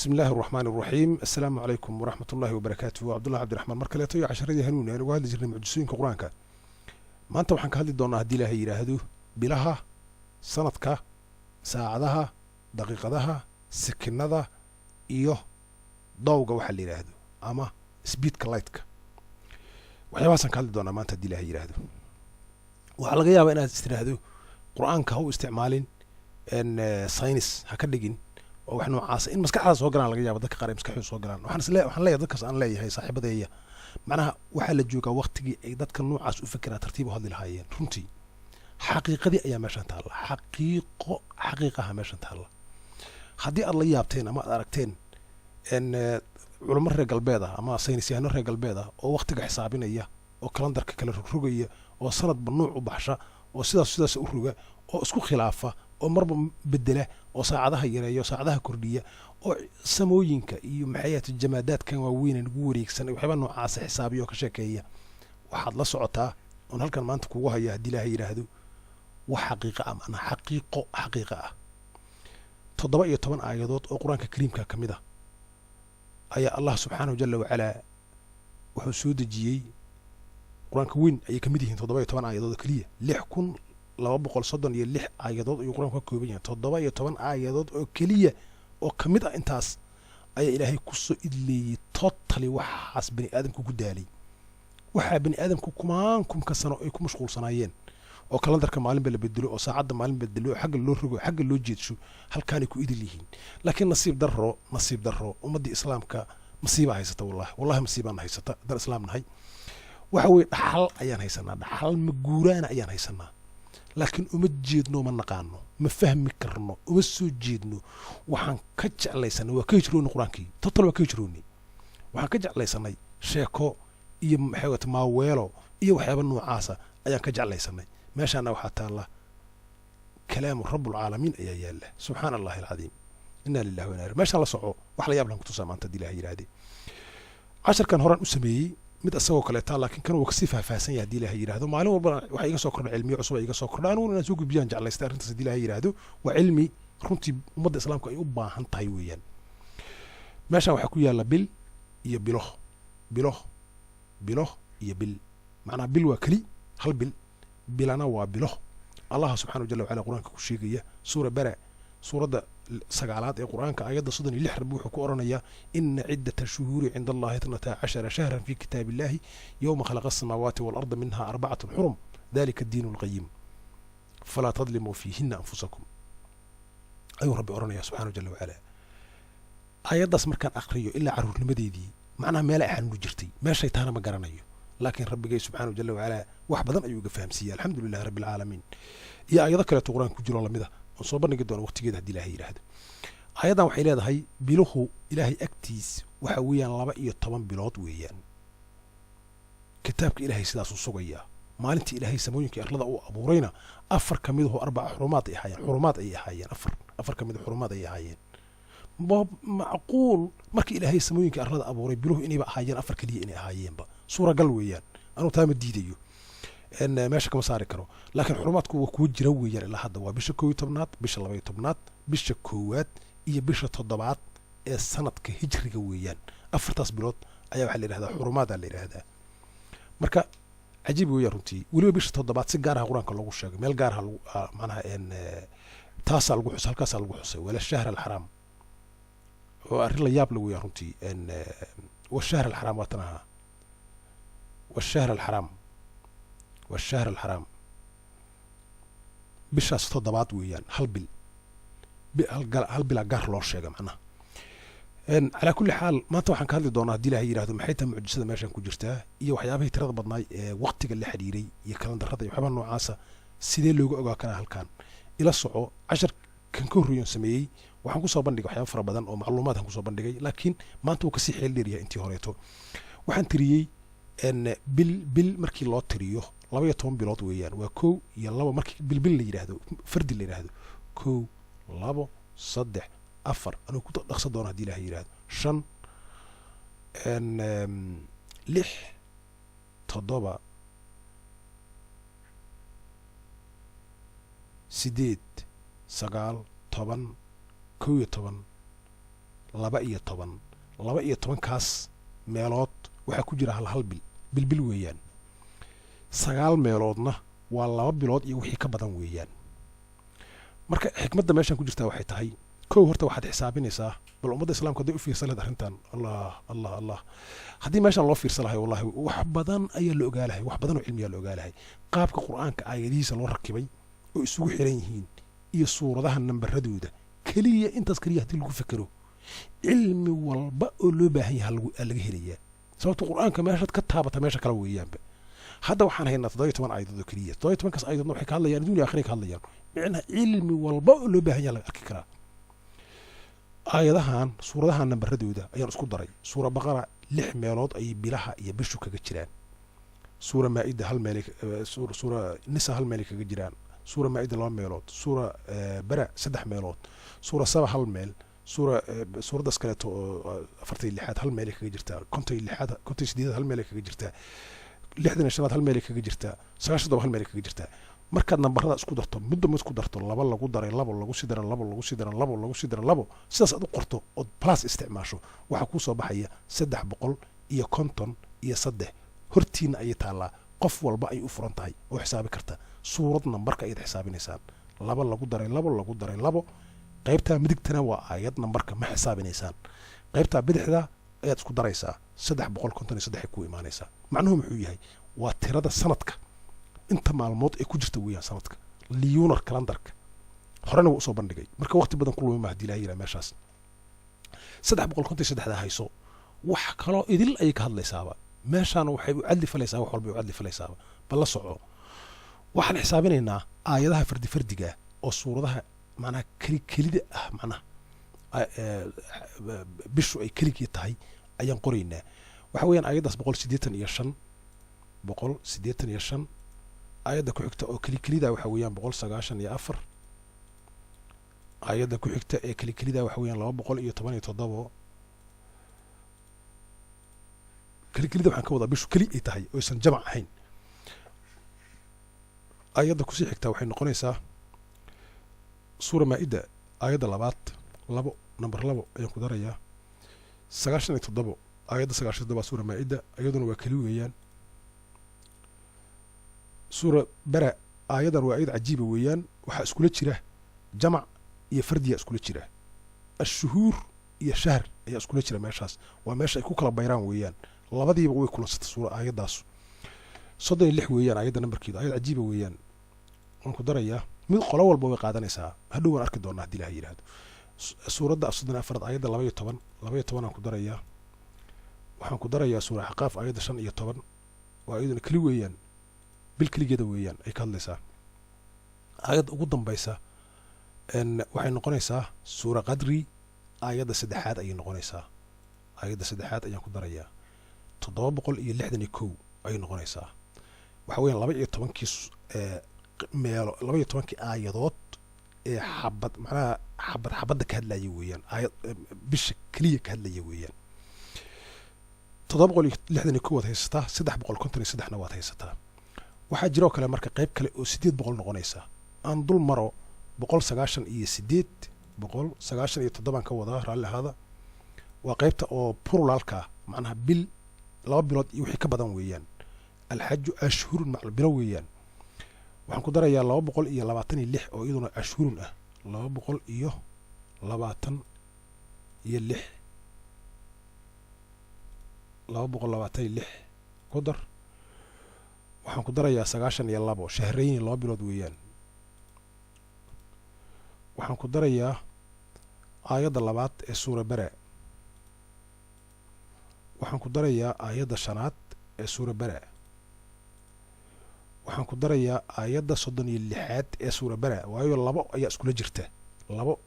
Bismi illaahi araxmaan araxiim. Assalaamu calaykum waraxmat ullahi wabarakaatuh. Cabdullah Cabdiraxmaan mar kaleeto iyo casharadii hanuuni aan uga hadli jirnay mucjisooyinka Qur-aanka. Maanta waxaan ka hadli doonaa, haddii Ilaahay yidhaahdo, bilaha sanadka, saacadaha, daqiiqadaha, sikinada iyo dowga waxaa la yidhaahdo ama speedka lightka. Waxyaabahaasaan ka hadli doonaa maanta, haddii Ilahay yidhaahdo. Waxaa laga yaabaa inaad is tiraahdo, Qur-aanka ha u isticmaalin saynis, ha ka dhigin oo wax noocaasa in maskaxdaada soo galaan. Laga yaaba dadka qaar ay maskaxdooda soo galaan. Waxaan isle waxaan leeyahay dadkaas, aan leeyahay saaxiibadeeya, macnaha waxaa la joogaa waqtigii ay dadka noocaas u fekeraa tartiib u hadli lahaayeen. Runtii xaqiiqadii ayaa meeshan taalla, xaqiiqo xaqiiqaha meeshan taalla. Haddii aad la yaabteen ama aad aragteen culamo reer galbeed ah ama saynisyahano reer galbeed ah oo waqtiga xisaabinaya oo kalandarka kala rogrogaya oo sanadba nuuc u baxsha oo sidaas sidaas u roga oo isku khilaafa oo marba bedela oo saacadaha yareeya oo saacadaha kordhiya oo samooyinka iyo maxay jamaadaadkan waaweyn nagu wareegsan, waxyaaba noocaasa xisaabiya oo ka sheekeeya, waxaad la socotaa oon halkan maanta kugu haya, haddii Ilaahay yidhaahdo, wax xaqiiqa ah, macnaa xaqiiqo xaqiiqa ah. 17 aayadood oo Qur-aanka Kariimka ka mid ah ayaa Allah subxaanahu jala wacalaa wuxuu soo dejiyey. Qur-aanka weyn ayay kamid yihiin 17 aayadood oo keliya. 6236 aayadood ayuu Qur-aanku ka kooban yahay. 17 aayadood oo keliya oo kamid ah intaas ayaa Ilaahay kusoo idleeyey totally waxaas bani aadamku ku daalay, waxaa bani aadamku kumaan kumka sano ay ku mashquulsanaayeen oo kalandarka maalinba la bedelo oo saacadda maalin bedelo oo xagga loo rogo, xagga loo jeedsho, halkaanay ku idil yihiin. Laakiin nasiib darro, nasiib darro, ummaddii Islaamka masiibaa haysata. Wallahi, wallahi, masiibaana haysata haddaan Islaam nahay. Waxa weeye dhaxal ayaan haysanaa, dhaxal maguuraana ayaan haysanaa, laakiin uma jeedno, ma naqaano, ma fahmi karno, uma soo jeedno. Waxaan ka jeclaysanay, waa ka hijroonay Qur-aankii total, waa ka hijroonay. Waxaan ka jeclaysanay sheeko iyo maxay wata maaweelo iyo waxyaaba noocaasa ayaan ka jeclaysanay. Meeshaana waxaa taalla kalaamu rabbulcaalamiin ayaa yaalla. Subxaana Allahi alcadiim, inna lillahi wa inna ilayhi. Meeshaan la soco, wax la yaab lan kutusaa maanta, haddii Ilaha yidhahdee. Casharkan horaan u sameeyey mid asagoo kaleeta, laakiin kan wuu kasii faahfaahsan yahay, haddii Ilaha yidhahdo. Maalin walbana waxaa iga soo kordha cilmiyo cusub iga soo kordha. Aniguna inaan soo gudbiyaan jeclaystay arrintaas, haddii Ilaha yidhaahdo. Waa cilmi runtii ummadda Islaamka ay u baahan tahay weeyaan. Meeshaan waxaa ku yaalla bil iyo bilo, bilo, bilo iyo bil. Macnaha bil waa keli hal bil, bilana waa bilo. Allaha subxanahu jala wacala Qur-aanka ku sheegaya suura bara, suuradda sagaalaad ee Qur-aanka, aayadda 36, Rabbi wuxuu ku odhanayaa: "Ina ciddata shuhuuri cinda Allahi 12 shahran fi kitaab illahi yowma khalaqa asamaawaati waalarda minha arbacatun xurum dalika addiinu alqayim falaa tadlimuu fiihina anfusakum," ayuu Rabbi odhanaya subxanahu jala wacala. Aayaddaas markaan aqriyo ilaa carruurnimadeedii, macnaha meela ay xanuuni jirtay, meeshay tahana ma garanayo, laakiin Rabbigay subxanahu jala wacala wax badan ayuu iga fahamsiiyey. Alxamdu lilahi rabbi alcaalamiin. Iyo aayado kaleeto Qur-aanka ku jiroo lamid ah oon soo bandhigi doono waqtigeeda, haddii Ilahay yidhaahdo. Aayaddan waxay leedahay biluhu Ilaahay agtiis waxa weeyaan 12 bilood weeyaan. Kitaabka Ilaahay sidaasuu sugayaa. Maalintii Ilaahay samooyinka arlada uu abuurayna afar ka miduhu arbaca xurumaad ay ahaayeen, xurumaad ayay ahaayeen. Afar ka midu xurumaad ayay ahaayeen. Macquul markii Ilaahay samooyinka arlada abuuray biluhu inayba ahaayeen afar keliya inay ahaayeenba suuragal weeyaan. Anuu taa ma diidayo, meesha kama saari karo, laakiin xurumaadku waa kuwo jira weeyaan ilaa hadda. Waa bisha 11aad, bisha 12aad, bisha koowaad iyo bisha toddobaad ee sanadka hijriga weeyaan. Afartaas bilood ayaa waxaa la yidhahdaa xurumaadaa la yidhahdaa. Marka cajiib weeyaan runtii. Weliba bisha toddobaad si gaar ah Qur-aanka loogu sheegay, meel gaar ah lagu macnaha taasaa lagu xusay, halkaasaa lagu xusay. Wala shahr alxaraam oo arrin la yaab la weeyaan runtii. Washahr alxaraam waa tan ahaa, washahr alxaraam, washahr alxaraam, bishaas toddobaad weeyaan. Hal bil, hal bilaa gaar loo sheega macnaha. Calaa kulli xaal, maanta waxaan ka hadli doonaa, haddii Ilahay yidhahdo, maxay tahay mucjisada meeshan ku jirtaa iyo waxyaabihii tirada badnaay ee waqtiga la xiriiray iyo kalandarrada iyo waxyaabaha noocaasa sidee looga ogaa karaa halkan. Ila soco. Cashar kan ka horreeyon sameeyey waxaan kusoo bandhigay waxyaaba fara badan oo macluumaadkan kusoo bandhigay, laakiin maanta wuu kasii xeel dheeryahay intii horeeto. Waxaan tiriyey bil bil markii loo tiriyo 12 bilood weeyaan. Waa kow iyo labo markii bilbil la yidhaahdo, fardi la yidhaahdo: kow, labo, saddex, afar, anuu ku dhaqsan doono haddii Ilahay yidhahdo, shan, lix, toddoba, sideed, sagaal, 10, 11, 12. 12-kaas meelood waxaa ku jira hal hal bil, bilbil weeyaan. 9 meeloodna waa 2 bilood iyo wixii ka badan weeyaan. Marka xikmadda meeshan ku jirtaa waxay tahay, kow, horta waxaad xisaabinaysaa bal ummadda islaamka hadday u fiirsan lahayd arrintan. Allah, Allah, Allah, haddii meeshan loo fiirsan lahay, wallahi wax badan ayaa la ogaalahay, wax badan oo cilmiyaa la ogaalahay. Qaabka Qur'aanka aayadihiisa loo rakibay oo isugu xiran yihiin iyo suuradaha nambaradooda keliya, intaas keliya haddii lagu fekero, cilmi walba oo loo baahan yahay laga helayaa. Sababta Qur'aanka meeshaad ka taabata meesha kale weeyaanba. Hadda waxaan haynaa 17 aayadood oo keliya. 17-kaas aayadoodna waxay ka hadlayaan adduun iyo aakhira ka hadlayaan. Micnaha cilmi walba oo loo baahan yahay laga arki karaa. Aayadahan suuradahan nambaradooda ayaan isku daray. Suura Baqara 6 meelood ayay bilaha iyo bishu kaga jiraan. Suura Maa'ida hal meel, suura Nisa hal meelay kaga jiraan, suura Maa'ida 2 meelood, suura Bara 3 meelood, suura Saba hal meel, suuraddaas kaleeto oo 46aad hal meelay kaga jirtaa, 56aad, 58aad hal meelay kaga jirtaa, 65aad hal meelay kaga jirtaa, 97 hal meelay kaga jirtaa. Markaad nambarada isku darto, midba mid ku darto, 2 lagu daray 2, lagu sii dara 2, lagu sii dara 2, lagu sii dara 2, sidaas aad u qorto ood plus isticmaasho, waxaa kuu soo baxaya 353. Hortiina ayay taallaa, qof walba ay u furan tahay oo xisaabi karta. Suurad nambarka ayaad xisaabinaysaan: 2 lagu daray 2 lagu daray 2. Qaybtaa midigtana waa aayad, nambarka ma xisaabinaysaan. Qaybtaa bidixda ayaad isku daraysaa, 353 ay ku imaanaysaa. Macnuhu muxuu yahay? Waa tirada sanadka inta maalmood ay ku jirta weeyaan sanadka lunar calendarka. Horena waa usoo bandhigay, marka waqti badan ku lumi ma hadii ilaha yidhaha. Meeshaas 353-da hayso, wax kaloo idil ayay ka hadlaysaaba. Meeshaana waxay u cadli falaysaa, wax walbay u cadli falaysaaba. Bal la soco, waxaan xisaabinaynaa aayadaha fardi fardiga oo suuradaha, macnaha keli kelida ah, macnaha bishu ay keligii tahay ayaan qoraynaa. Waxa weeyaan aayaddaas 185, 185. Aayadda ku xigta oo keli kelida waxa weeyaan 194. Aayadda ku xigta ee keli kelida waxa weeyaan 217. Keli kelida waxaan ka wadaa bishu keli ay tahay oo aysan jamac ahayn. Aayadda kusii xigta waxay noqonaysaa suura Maa-ida, aayadda labaad, 2, number 2 ayaan ku darayaa, 97. Aayadda 97 suura Maa-ida, iyaduna waa keli weeyaan. Suura Bara, aayadan waa aayad cajiiba weeyaan. Waxaa iskula jira jamac iyo fardiya iskula jira, ashuhuur iyo shahr ayaa iskula jira. Meeshaas waa meesha ay ku kala bayraan weeyaan. Labadiiba way kulansatay suura aayaddaas. 36 weeyaan aayadda nambarkeedu. Aayad cajiiba weeyaan, waan ku darayaa. Mid qolo walba way qaadanaysaa, hadhow waan arki doonaa haddii Ilaha yidhahdo. Suuradda 34aad, aayadda 12, 12 aan ku darayaa. Waxaan ku darayaa suura Axqaaf, aayadda 15. Waa iyaduna keli weeyaan, bil keligeeda weeyaan ay ka hadlaysaa. Aayadda ugu dambaysa waxay noqonaysaa suura Qadri, aayadda saddexaad ayay noqonaysaa. Aayadda saddexaad ayaan ku darayaa, 761 ayay noqonaysaa. Waxa weeyaan 12-kii meelo, 12-kii aayadood ee xabad, macnaha xabad xabadda ka hadlaya weeyaan, aayad bisha keliya ka hadlaya weeyaan. 761 waad haysataa, 353-na waad haysataa. Waxaa jiroo kale marka qayb kale oo 800 noqonaysa. Aan dul maro: 198, 197-aan ka wadaa, raalli ahaada. Waa qaybta oo pluralka, macnaha bil, 2 bilood iyo wixii ka badan weeyaan. Alxaju ashhurun maclu bilo weeyaan. Waxaan ku darayaa 226 oo iyaduna ashhurun ah, 226, 226 ku dar. Waxaan ku darayaa 92, shahrayni, 2 bilood weeyaan. Waxaan ku darayaa aayadda labaad ee suura Bara. Waxaan ku darayaa aayadda shanaad ee suura Bara. Waxaan ku darayaa aayadda 36aad ee suura Bara, waayo labo ayaa iskula jirta, labo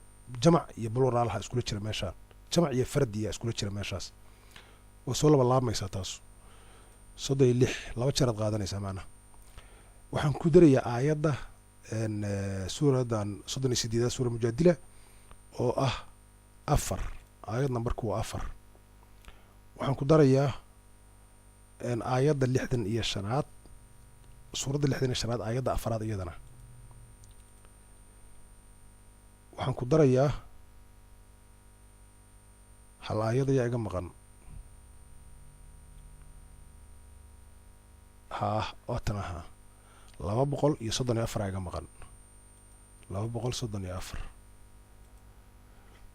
jamac iyo pluralha iskula jira meeshaan, jamac iyo fardi ayaa iskula jira meeshaas. Waa soo laba laabmaysaa taasu, 36, laba jeeraad qaadanaysaa macnaha. Waxaan ku darayaa aayadda suuraddan 38aad, suura Mujaadila, oo ah 4. Aayad nambarku waa 4. Waxaan ku darayaa aayadda 65aad, suuradda 65aad, aayadda afaraad iyadana. Waxaan ku darayaa Hal aayad ayaa iga maqan. Haah, waatan ahaa, 234 aa iga maqan, 234.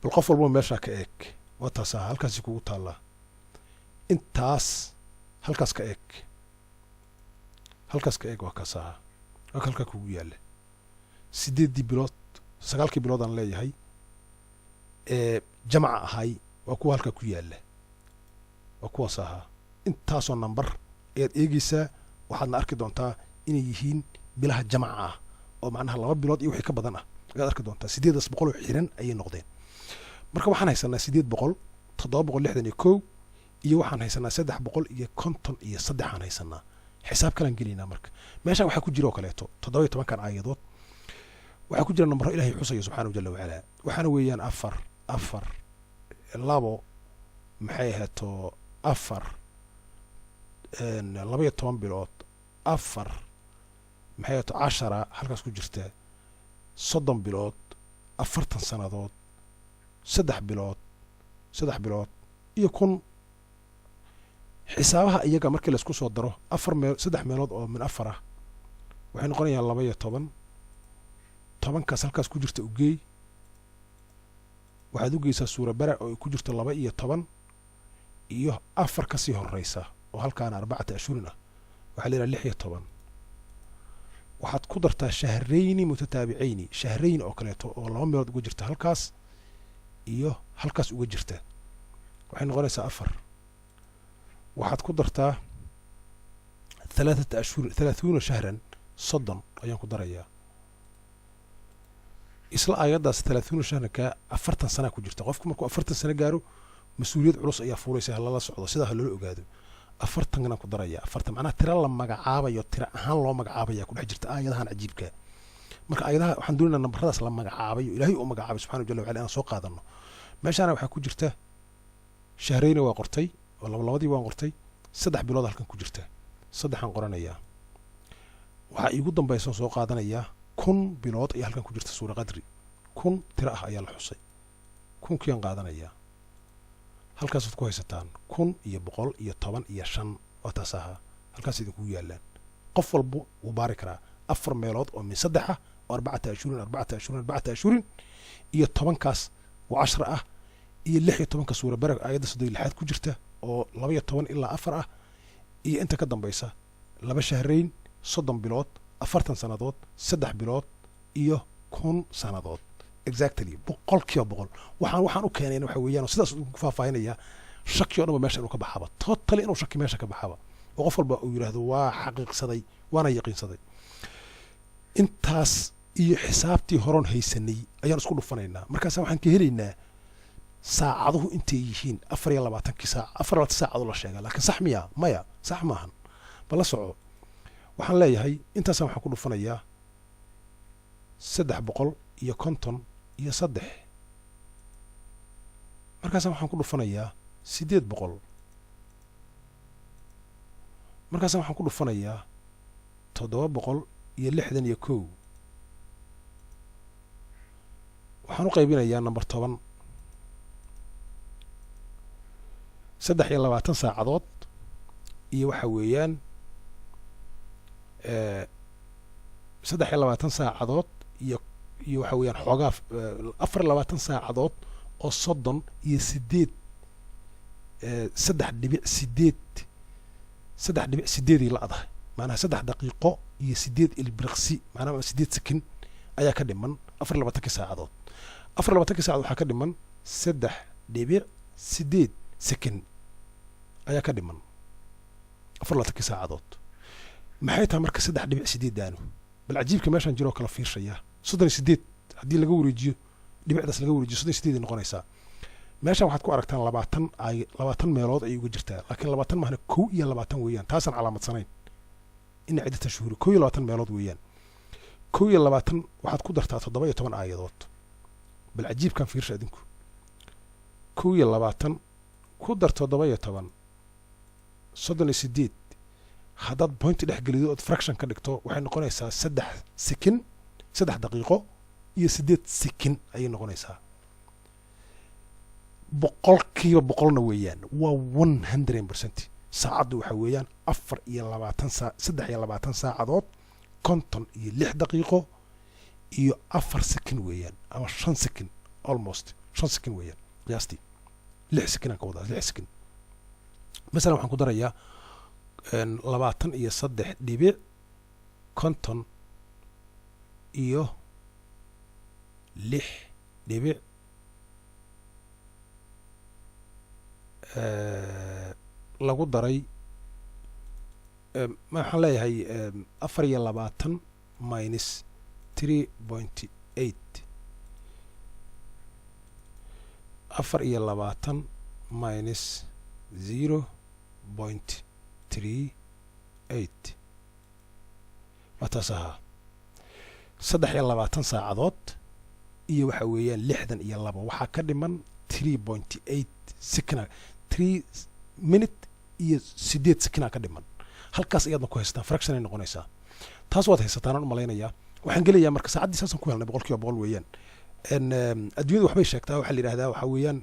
Bal qof walba meeshaa ka eeg. Waa taas aha, halkaasi kugu taallaa. Intaas halkaas ka eeg, halkaas ka eeg. Waa kaas ahaa, waa ka halkaa kugu yaalla. 8-dii bilood, 9-kii bilood aan leeyahay ee jamca ahay waa kuwa halkaa ku yaalla, waa kuwaas ahaa. Intaasoo number ayaad eegeysaa, waxaadna arki doontaa inay yihiin bilaha jamca ah, oo macnaha 2 bilood iyo wixii ka badan ah ayaad arki doontaa. 800 oo xiran ayay noqdeen. Marka waxaan haysanaa 800, 761, iyo waxaan haysanaa 353 aan haysanaa. Xisaab kalaan gelaynaa. Marka meeshaan waxaa ku jira oo kaleeto 17-kan aayadood waxaa ku jira nambaro Ilahay xusayo subxaanahu jala wacalaa. Waxaana weeyaan 4, 4, 2, maxay ahaato, 4, 12 bilood, 4, maxay ahaato, 10 halkaas ku jirta, 30 bilood, 40 sannadood, 3 bilood, 3 bilood iyo 1000. Xisaabaha iyaga markii laisku soo daro, afar meel, saddex meelood oo min afar ah, waxay noqonayaan 12. 10-kaas halkaas ku jirta ugeey. Waxaad u geysaa suura bara oo ay ku jirto 12 iyo 4 kasii horeysa, oo halkaana arbacata ashhurin ah, waxaa la yidhaha 16. Waxaad ku dartaa shahrayni mutataabicayni, shahrayn oo kaleeto oo laba meelood uga jirta halkaas iyo halkaas uga jirta, waxay noqonaysaa 4. Waxaad ku dartaa thalaathata ashhur, thalaathuuna shahran, 30 ayaan ku darayaa. Isla aayaddaas thalaathuuna shahranka 40 sana ku jirta. Qofku markuu 40 sano gaaro, mas-uuliyad culus ayaa fuulaysa. Halala socdo, sidaa ha loola ogaado. 40-kana ku daraya, 40 macnaha tira la magacaabayo, tira ahaan loo magacaabaya ku dhex jirta aayadahan cajiibka. Marka aayadaha waxaan doonaynaa nambaradaas la magacaabayo, Ilaahay uu magacaabay subxanahu jalla wacala, inaan soo qaadano. Meeshaana waxaa ku jirta shahrayna waa qortay oo laba labadii waan qortay. 3 bilood halkan ku jirta, saddexaan qoranayaa. Waxaa iigu dambaysa soo qaadanayaa 1000 bilood ayaa halkan ku jirta. Suura qadri 1000 tiro ah ayaa la xusay, 1000-kiiaan qaadanayaa. Halkaasaad ku haysataan 1115. Waa taas ahaa, halkaas idinkugu yaallaan. Qof walba wuu baari karaa. Afar meelood oo min saddex ah oo arbacata ashhurin, arbacata ashhurin, arbacata ashhurin, iyo 10-kaas oo 10 ah, iyo 16-ka suura barag aayadda 36aad ku jirta oo 12 ilaa 4 ah, iyo inta ka dambaysa, 2 shahrayn, 30 bilood, 40 sannadood, 3 bilood iyo 1000 sannadood. Exactly, 100%. Waxaan u keenayna waxa weeyaan oo sidaas ku faahfaahinayaa, shaki o dhan ba meesha inuu ka baxaba, totally inuu shaki meesha ka baxaba, oo qof walba uu yidhaahdo waa xaqiiqsaday waana yaqiinsaday. Intaas iyo xisaabtii horoon haysanay ayaan isku dhufanaynaa. Markaasa waxaan ka helaynaa saacaduhu intay yihiin 24-kii saac. 24 saacadoo la sheegaa, laakiin sax miya? Maya, sax maahan. Bal la soco. Waxaan leeyahay intaasaan waxaan ku dhufanayaa 353. Markaasaan waxaan ku dhufanayaa 800. Markaasaan waxaan ku dhufanayaa 761. Waxaan u qaybinayaa number 10. 23 saacadood iyo waxa weeyaan 23 saacadood iyo waxa weeyaan xoogaa 24 saacadood oo 38, 3.8, 3.8-ii la-dahay. Macnaha 3 daqiiqo iyo 8 ilbiriqsi, macnaha 8 sakin ayaa ka dhiman 24-kii saacadood. 24-kii saacadood waxaa ka dhiman 3.8 sakin ayaa ka dhiman 24-kii saacadood. Maxay tahay marka 3.8 daanu? Bal cajiibka meeshaan jiroo kala fiirshaya. 38 haddii laga wareejiyo, dhibicdaas laga wareejiyo, 38 ay noqonaysaa. Meeshaan waxaad ku aragtaan 20 ay 20 meelood ayay uga jirtaa, laakiin 20 mahna, 21 weeyaan. Taasaan calaamadsanayn ina ciddata shuhuuri 21 meelood weeyaan. 21 waxaad ku dartaa 17 aayadood. Bal cajiibkan fiirsha idinku. 21 ku dar 17, 38. Haddaad point dhex gelido ood fraction ka dhigto, waxay noqonaysaa 3 sikin, 3 daqiiqo iyo 8 sikin ayay noqonaysaa. 100%na weeyaan, waa 100%. Saacaddu waxa weeyaan 24 saa, 23 saacadood, 56 daqiiqo iyo 4 second weeyaan, ama 5 second, almost 5 second weeyaan, qiyaastii 6 second aan ka wadaa, 6 second. Masalan, waxaan ku darayaa 23.56 dhibic lagu daray, waxaan leeyahay 24 minus 3.8, 24 minus 0.38. Waa taas ahaa, 23 saacadood iyo waxa weeyaan 62. Waxaa ka dhiman 3.8 second, 3 minute iyo 8 second ka dhiman. Halkaas ayaadna ku haysataan, fraction ay noqonaysaa. Taas waad haysataan aan u malaynayaa. Waxaan gelayaa marka saacaddii saasaan ku helnay, 100% weeyaan. Adduunyadu waxbay sheegtaa. Waxaa la yidhahdaa waxaa weeyaan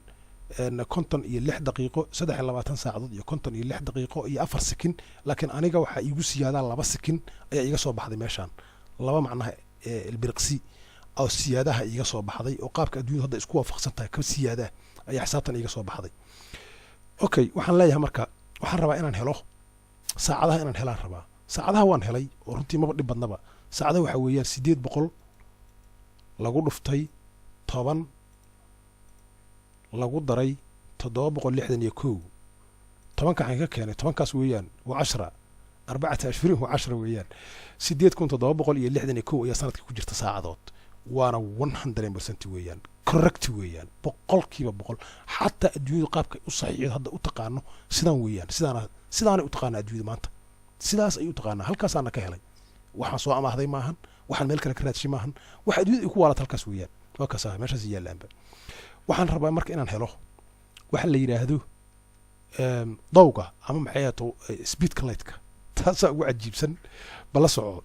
56 daqiiqo, 23 saacadood iyo 56 daqiiqo iyo 4 second. Laakiin aniga waxaa iigu siyaadaa 2 second ayaa iiga soo baxday meeshaan, laba macnaha ilbiriqsi oo siyaadaha iiga soo baxday, oo qaabka adduunyadu hadda isku waafaqsan tahay ka siyaadaa ayaa xisaabtan iiga soo baxday. Okay, waxaan leeyahay marka waxaan rabaa inaan helo saacadaha, inaan helaan rabaa. Saacadaha waan helay oo runtii maba dhib badnaba. Saacadaha waxaa weeyaan 800 lagu dhuftay 10 lagu daray 761. 10-ka waxaan ka keenay 10-kaas weeyaan, waa cashra arbacata ashhurin wa cashra weeyaan. 8761 ayaa sanadka ku jirta saacadood, waana 100% weeyaan, correct weeyaan, 100%. Xataa adduunyadu qaabka u saxiixdo hadda u taqaano sidaan weeyaan, sidaanay u taqaana adduunyadu maanta, sidaas ay u taqaanaa. Halkaasaana ka helay. Waxaan soo amaahday maahan, waxaan meel kale ka raadshay maahan. Waxa adduunyada ay ku waalata halkaas weeyaan, waa kaas ah meeshaas yaalaanba. Waxaan rabaa marka inaan helo waxa la yidhaahdo dawga ama maxay ahaato speedka lightka. Taasaa ugu cajiibsan. Bala soco,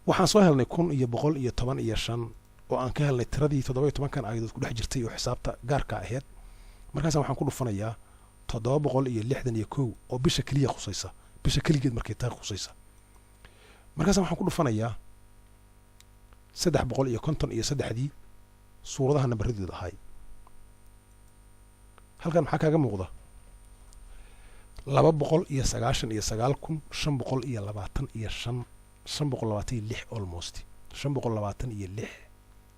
waxaan soo helnay 1115 oo aan ka helnay tiradii 17-kan aayadood ku dhex jirtay oo xisaabta gaarka ahayd. Markaasa waxaan ku dhufanayaa 761 oo bisha keliya khusaysa, bisha keligeed markay tahay khusaysa. Markaasa waxaan ku dhufanayaa 353-dii suuradaha nambaradooda ahay. Halkan maxaa kaaga muuqda? 299,525, 526, almost 526.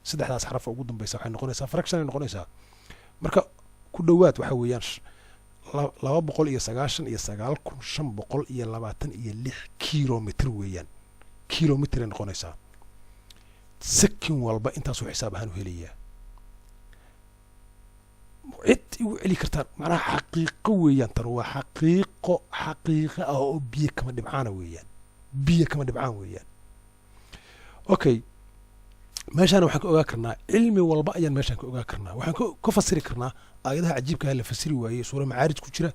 Saddexdaas xarafa ugu dambaysa waxay noqonaysaa fraction ay noqonaysaa. Marka ku dhowaad waxa weeyaan 299,526 kilomitr weeyaan, kilomitr ay noqonaysaa. Second walba intaasuu xisaab ahaan u helayaa. Cid igu celi kartaan macnaha xaqiiqo weeyaan. Tan waa xaqiiqo, xaqiiqo ah oo biyo kama dhibcaana weeyaan, biyo kama dhibcaan weeyaan. Okay, meeshaan waxaan ka ogaa karnaa cilmi walba ayaan meeshaan ka ogaa karnaa. Waxaan ka fasiri karnaa aayadaha cajiibka la fasiri waayey, suura Macaarij ku jira: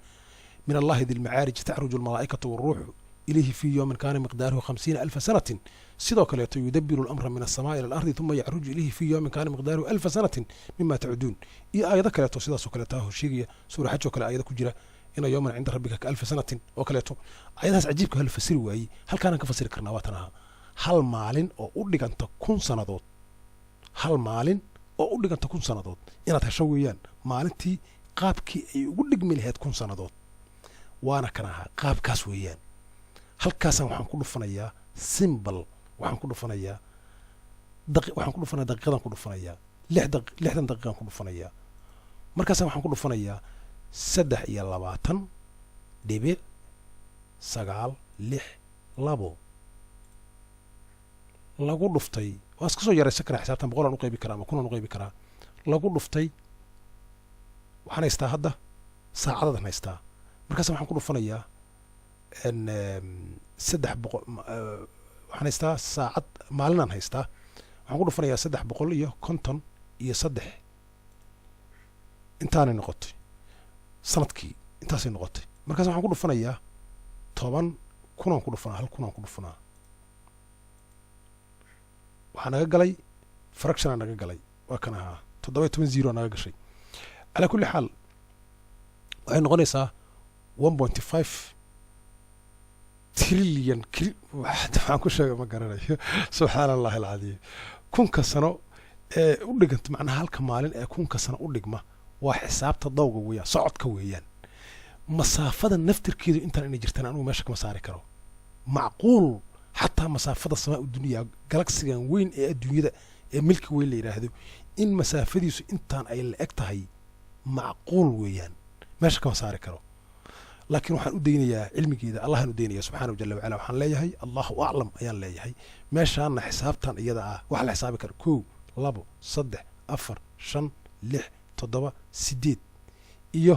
من الله ذي المعارج تعرج الملائكة والروح إليه في يوم كان مقداره 50 ألف سنة. Sidoo kaleeto يدبر الأمر من السماء إلى الأرض ثم يعرج إليه في يوم كان مقداره ألف سنة مما تعدون. Iyo aayado kaleeto sidaasoo kaleeto ah oo sheegaya, suura Xaj oo kale aayado ku jira: إن يوما عند ربك كألف سنة oo kaleeto. Aayadahaas cajiibka la fasiri waayey halkaanaan ka fasiri karnaa. Waa tan ahaa, hal maalin oo u dhiganta 1000 sannadood, hal maalin oo u dhiganta 1000 sannadood inaad hesho weeyaan, maalintii qaabkii ay ugu dhigmi lahayd 1000 sannadood. Waana kan ahaa qaabkaas weeyaan. Halkaasaan waxaan ku dhufanayaa simple, waxaan ku dhufanayaa waxaan ku dhufanayaa daqiiqadan ku dhufanayaa 60 daqiiqaan ku dhufanayaa. Markaasaan waxaan ku dhufanayaa 23.962 lagu dhuftay, waa iska soo yaraysan karaa xisaabtan, 100-aan u qaybi karaa ama 1000-aan u qaybi karaa, lagu dhuftay. Waxaan haystaa hadda saacadadan haystaa. Markaas waxaan ku dhufanayaa 300, waxaan haystaa saacad, maalinaan haystaa. Waxaan ku dhufanayaa 353. Intaanay noqotay sanadkii, intaasay noqotay. Markaas waxaan ku dhufanayaa 10, 1000-aan ku dhufanaa, hal 1000-aan ku dhufanaa. Waxaa naga galay fractiona naga galay, waa kan ahaa 17 zero naga gashay. Calaa kulli xaal. Waxay noqonaysaa 1.5 trillion. Waxaan ku sheega ma garanayo. Subxaana Allahi alcadiim. 1000-ka sano ee u dhiganta, macnaha halka maalin ee 1000-ka sano u dhigma, waa xisaabta dawga weeyaan, socodka weeyaan. Masaafada naftirkeedu intaan inay jirtaan anigu meesha kama saari karo. Macquul xataa masaafada samaa dunya, galaxigan weyn ee adduunyada ee Milky Way la yidhaahdo, in masaafadiisu intaan ay la eg tahay macquul weeyaan, meesha kama saari karo. Laakiin waxaan u daynayaa cilmigeeda Allahaan u daynaya subxaanahu jala wacala. Waxaan leeyahay Allahu aclam ayaan leeyahay. Meeshaana xisaabtan iyada ah waxa la xisaabi kara kow, labo, saddex, afar, shan, lix, toddoba, sideed iyo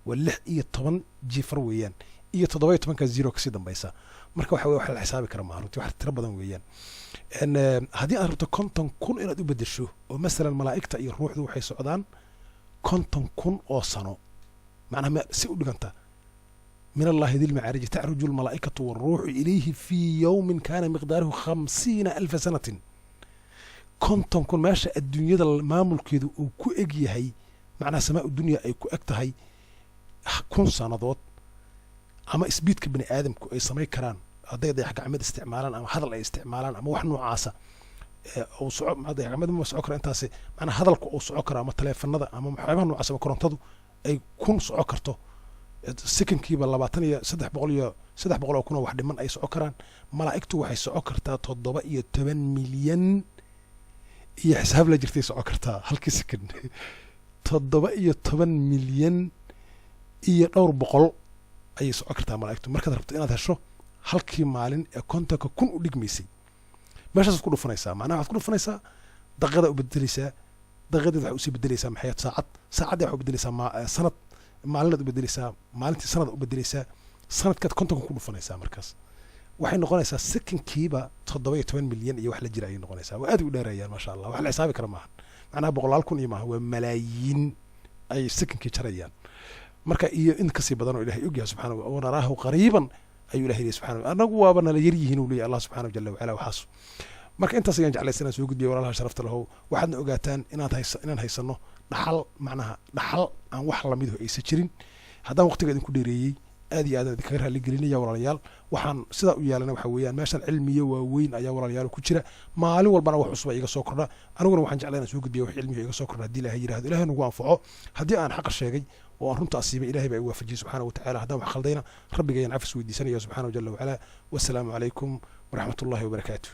waa 16 jifar weeyaan, iyo 17-ka zero kasii dambaysa. Marka waxa weye wax la xisaabi kara maaha runtii, wax tiro badan weeyaan. Haddii aad rabto 50,000 inaad u bedesho, oo masalan malaa'igta iyo ruuxdu waxay socdaan 50,000 oo sano, macnaha si u dhiganta min Allahi di lmacaariji tacruju almalaa'ikatu walruuxu ilayhi fii yowmin kaana miqdaaruhu 50,000 sanatin. 50,000 meesha adduunyada maamulkeedu uu ku eg yahay, macnaha samaa dunya ay ku eg tahay 1000 sannadood, ama speedka bani aadamku ay samayn karaan hadday dayax gacmeed isticmaalaan ama hadal ay isticmaalaan ama wax noocaasa uu soco, dayax gacmeed ma soco karo intaasi, macnaha hadalku uu soco karo ama taleefanada ama waxyaabaha noocaas ama korontadu ay 1000 soco karto secondkiiba, labaatan iyo saddex boqol iyo saddex boqol oo kun oo wax dhiman ay soco karaan. Malaa'igtu waxay soco kartaa 17 milyan iyo xisaab la jirtay soco kartaa halkii second. 17 milyan iyo dhowr boqol ayay soco kartaa malaa'igtu. Markaad rabto inaad hesho halkii maalin ee 50,000 u dhigmaysay, meeshaasaad ku dhufanaysaa. Macnaha waxaad ku dhufanaysaa daqiiqada u bedeleysaa, daqiiqadeed waxay usii bedeleysaa maxay? Saacad. Saacaddii waxay u bedeleysaa sanad. Maalinaad u bedeleysaa, maalintii sanad u bedeleysaa, sanadkaad 50,000 ku dhufanaysaa. Markaas waxay noqonaysaa secondkiiba 17 milyan iyo wax la jira ayay noqonaysaa. Waa aad u dheerayaan, maasha Allah. Wax la xisaabi kara maahan, macnaha boqolaal kun iyo maaha, waa malaayiin ay secondkii jarayaan. Marka iyo in kasii badan oo Ilahay ogyahay subxana wa naraahu qariiban ayuu Ilahay leeyahy subxana. Anagu waaba nala yar yihiin uu leeyahy Allah subxana jala wacala. Waxaas marka intaas ayaan jeclaysa inaan soo gudbiya, walaalaha sharafta lahow. Waxaadna ogaataan inaad haysa inaan haysano dhaxal, macnaha dhaxal aan wax lamiduhu aysan jirin. Haddaan waqtiga idinku dheereeyey, aad iyo aad idinkaga raali gelinaya, walaalayaal. Waxaan sidaa u yeelana waxa weeyaan meeshan cilmiyo waaweyn ayaa, walaalayaal, ku jira. Maalin walbana wax cusub iga soo kordha. Aniguna waxaan jeclay inaan soo gudbiya wax cilmiyo iga soo kordha. Haddii Ilahay yidhahdo, Ilahay nagu anfaco. Haddii aan xaqa sheegay oo aan runta asiibay, Ilahay baa i waafajiyey subxaana wa tacala. Haddaan wax khaldayna, rabbigayaan cafis weydiisanaya subxaanahu jala wacala. Wasalaamu calaykum waraxmat ullahi wabarakaatu.